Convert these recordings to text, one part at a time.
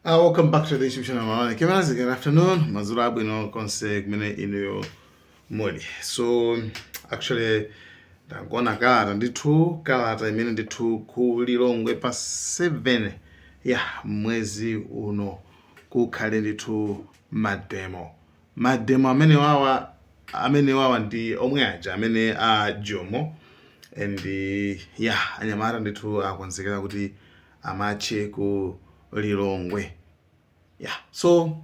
Welcome back to the YouTube channel Malawi Cameras. Good afternoon. Madzulo abwino konse kumene inuyo muli. So actually ndagona kalata ndithu, kalata imene ndithu ku Lilongwe pa 7 ya mwezi uno kukhale ndithu mademo. Mademo amene wawa ndi omwe aja amene a Jomo and yeah, anyamata ndithu akonzekera kuti amatche ku Lilongwe. Yeah, so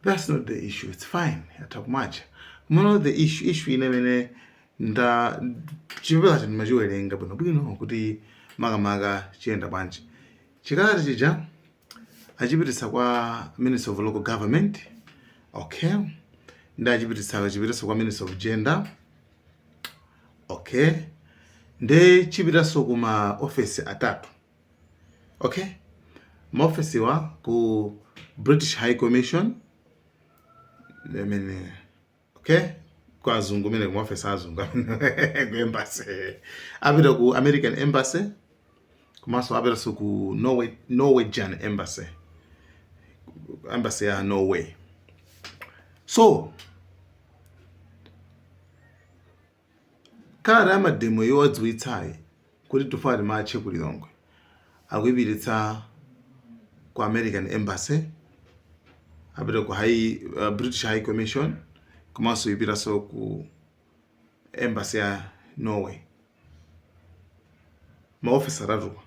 that's not the issue, it's fine, atha kumatcha. Komano the issue ine imene nda chipepala ndimachiwerenga bwinobwino kuti makamaka chiyenda bwanji. Chikalata chija achipititsa kwa Minister of Local Government, okay, ndi achipititsa chipititsa kwa Minister of Gender, okay, ndi chipitanso ku ma ofesi atatu, okay, maofesiwa ku British High Commission imene, okay, kwa azungu mene ku maofesi azungu ku embassy, apita ku American Embassy, komanso apitanso ku Norwegian Embassy, embassy ya Norway. So kalata ya mademo yowadziwitsayi kuti tifuna timatche ku Lilongwe akuyipititsa ku American Embassy, apita ku British High Commission, komanso ipitanso ku embassy ya Norway, maofisi atatuwa.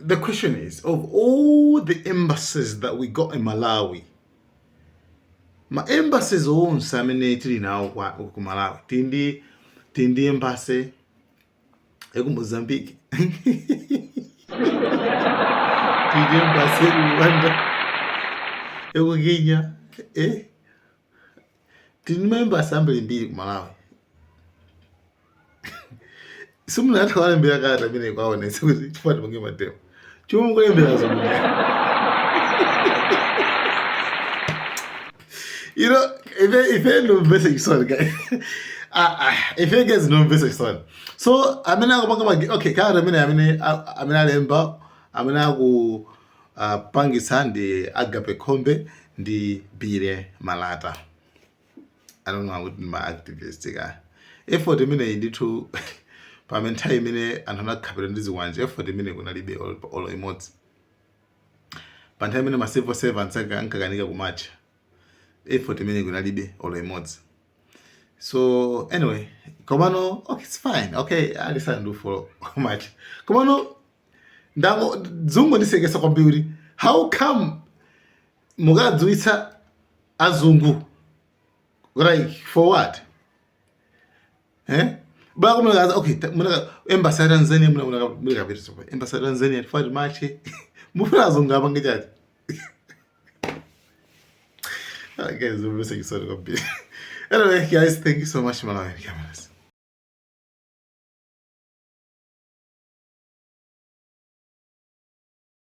The question is, of all the embassies that we got in Malawi, ma embassies onse amene tili nawo ku Malawi, tili ndi embassy yaku Mozambique, tili ndi embassy yaku Rwanda, yaku Kenya, eh? Tili ndi ma embassy ambirimbiri ku Malawi. Simunatha kuwalembera kalata amene kwaonetsa kuti chifukwa tipange mademo chomwe mukulemberazo kuti ife ndomvetsa chisoni, guys. Ah, ah, ife guys ndomvetsa chisoni. So amene akupanga okay, kalata amene alemba, amene aku pangitsa ndi Agape Khombe ndi Billy Malata. I don't know kuti ma activist ka. Effort imeneyi ndithu, pamene nthawi imene anthu anakhapira ndi zikwanje, effort imene kunalibe olo imodzi. Pa nthawi imene ma civil servants ankakanika kumatcha, effort imene kunalibe olo imodzi. So anyway, komano okay, it's fine, okay, alisana ndi ufulu kumatcha. Komano ndango zungondisekesa kwambiri, how come mukadziwitsa azungu? Like, for what, eh? Bala kumuna, okay, muna embassy ya Tanzania, muna kapita embassy ya Tanzania tifati mache, mufuna azungu apange chati? Ah, guys, I'm missing sorry. Anyway, guys, thank you so much, Malawi Cameras.